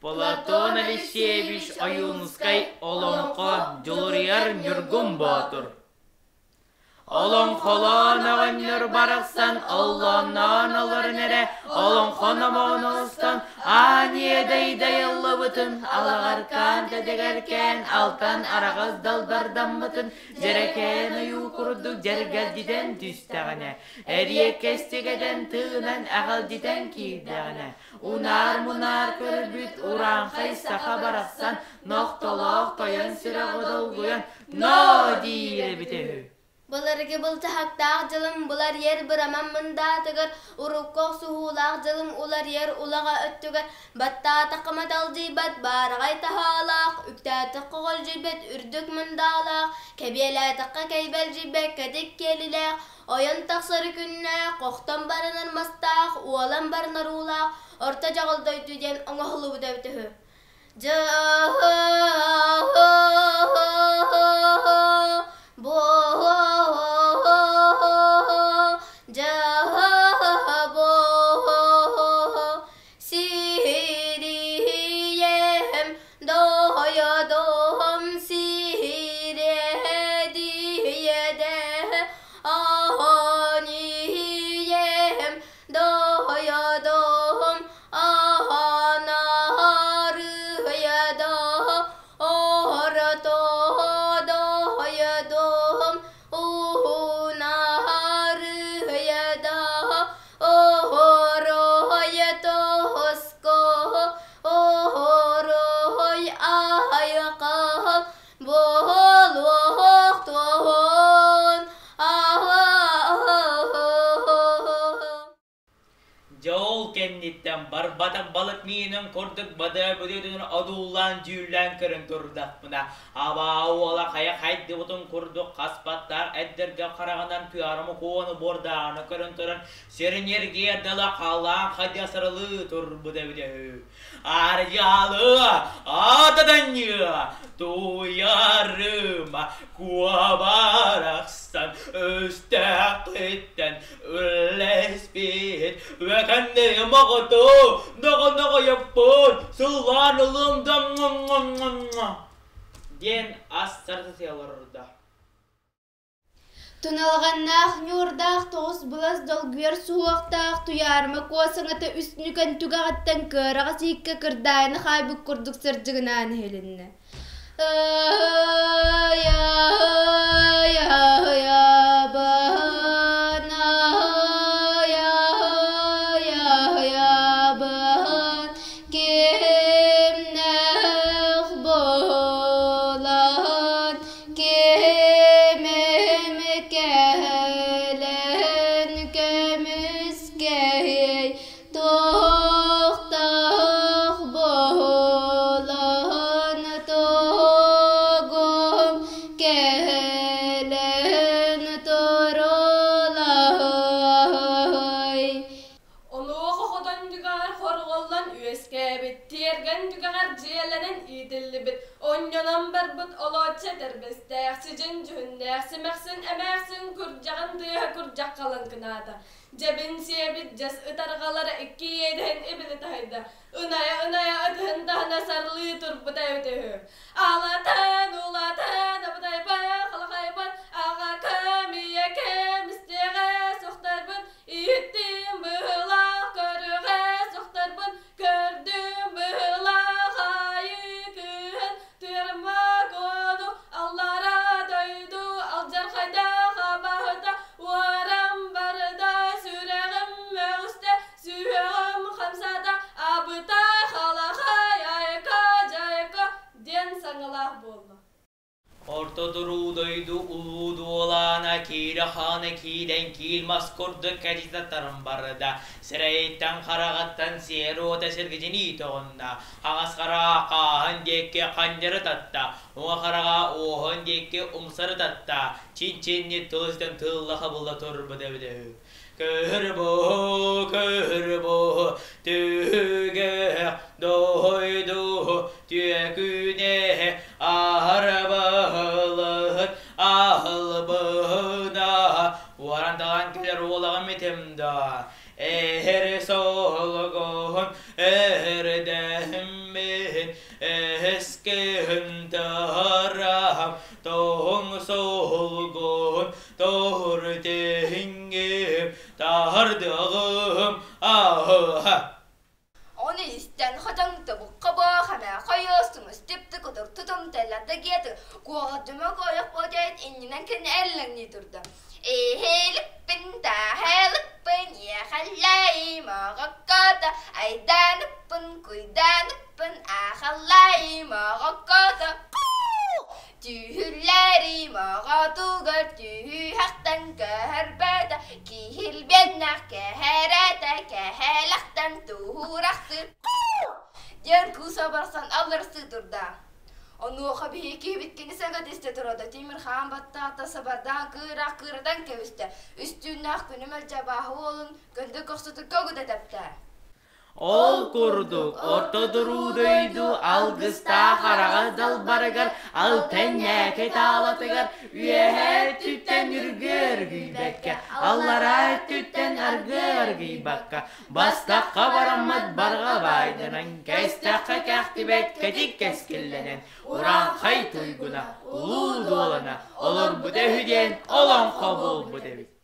Платон Алексеевич Ойуунускай олоҥхо Дьулуруйар Ньургун Боотур Олоҥхолоон оҕонньор барахсан оллоонноон олорон эрэ олоҥхо номоҕун оҥостон аан иэдэйдайыллыбытын алаҕаркаан тэтэгэркээн алтан араҕас далбардаммытын дьэрэкээн ойуу курдук дьэргэлдьитэн түстэҕинэ эриэккэстигэтэн тыынан эҕэлдьитэн киирдэҕинэ Унаар-мунаар көрбүт урааҥхай саха барахсан нохтолоох тойон сүрэҕи долгуйан «Ноо!» диир эбитэ үһү. Былыргы былдьаһыктаах дьылым быларыйар быраман мындаатыгар, урукку охсуһуулаах дьылым уларыйар улаҕа өттүгэр, баттаатахха маталдьыйбат баараҕай таһаалаах, үктээтэххэ оҕолдьуйбат үрдүк мындаалаах, кэбиэлээтэххэ кэйбэлдьийбэт кэтит киэлилээх, Ойон тахсар күннээх, хохтон баранар мастаах, уолан баранар уулаах Орто Дьаҕыл дойду диэн оҥоһуллубута эбитэ үһү. Сириэм дойдум сириэдийэдэ Аһанием дойдум аһанарыйда орто дойдум уһунарыйда Оһоруйа-тоһуску, оһоруй айыкыл, буолуохтуун Дьэ ол кэнниттэн барбатах балык миинин курдук бадыа бүдүтүн одуулаан дьүүллээн көрөн турдахпына, абаа уола хайа хайдыбытын курдук хаспаттаах эрдэргэ хараҕынан тыарымы куону буордааҕына көрөн туран сирин эргийэр дала халлаан хайдыа сарылыы турбута эбитэ үһү. Арыйаалы аатаданньыа туйарыма куобарахсан өстөөххүттэн үллэспит үөкэннэйим оҕоту ноҕо-ноҕойоппун сыллаан ылым да диэн ас сарсыйа олордо. Туналҕаннаах ньуурдаах тоҕус былас долгуйар суһуохтаах Туйаарыма Куо саҥата үс нүкэн түгэҕиттэн кыараҕас иһиккэ кырдаайыны хаайбыт курдук сырдьыгынаан иһилиннэ. Кимнээх буолан Кимим кэлэн көмүскэһиэй, туохтаах буолан тугум кэлэн турулаһай. Онуоха хотон түгэҕэр хорҕоллон үөскээбит, тиэргэн түгэҕэр дьиэлэнэн иитиллибит, онньонон барбыт олооччу этэрбэстээх, сидьин дьүһүннээх симэхсин эмээхсин курдьаҕын тыаһа курдьах халыҥкынаата. Дьэбин сиэбит дьэс ытарҕалара икки иэдэһин ибили таһыйда, ынайа-ынайа ытыһын таһына сарлыы турбута эбитэ үһү. Алатан, улатан, абытайбан, халахайбан, аҕакам, ийэкэм, истиэҕэ сохторбун, Иһиттим быһыылаах, көрүҕэ сохторбун, көрдүм быһыылаах айыы кыыһын, тыырма куону аллара дойду алдьархайдаах абаһыта, уорам барда, сүрэҕим мөҕүстэ, сүһүөҕүм хамсаата, абытай халахай айка дьайка диэн саҥалаах буолла. Орто туруу дойду улуу дуолаана киирэ-хаана киирэн киил мас курдук кэтитэ барда, сирэйиттэн хараҕыттан сиэр уота сиргитинии тоҕунна, хаҥас хараҕа хааһын диэки ханньары татта, уҥа хараҕа уоһун диэки умсары татта, чин-чинни тыл истэн тыылла-хабылла турбута эбитэ үһү. Кыһырбо, кыһырбо, түһүгэ дойду түөкүнэ аһарбаһылыһыт аһылбына уоран талан кэлэр уолаҕым итим да эһэр солгоһун эһэрдэһиммит. Аа-һа! Ону истэн хотон тобукка хамаа хойуостуҥус типти кутур тутум тэллэрдэ гиэтэ куоҕалдьыма куойах буотайт иннинэн кини эллэҥнии турда. Эһэлиппин тааһалыппын иэхэллэйи моҕоккото айданыппын куйданыппын аахаллайы моҕоккото Түүһүллэри моҕотугар түһүһэхтэн көһөрбөтө, киһилбиэннэх кэһэрэтэ, кэһэлэхтэн туһурахтыр диэн кыыса барсан алларыстыы турда. Онуоха биһиги киһибит кини саҥа түстэ турда, Тимир хаан баттаата, сабардаан кыыраах кыыратан кэбистэ, үстүүннээх күнү мэлдьи абааһы уолун көндөк көхсүтүккэ угута тэптэ. Ол курдук Орто Дуруу дойду алгыстаах араҕас далбарыгар Алтан-ньээкэ таалатыгар үөһээ өттүттэн үргүө өргүйбэккэ, аллараа өттүттэн аргыа аргыйбакка, бастахха бараммат барҕа баайданан, кэстэххэ кэхтибэт кэтит кэскиллэнэн, урааҥхай туйгуна, улуу дуолана олорбута үһү диэн олоҥхо буолбут эбит.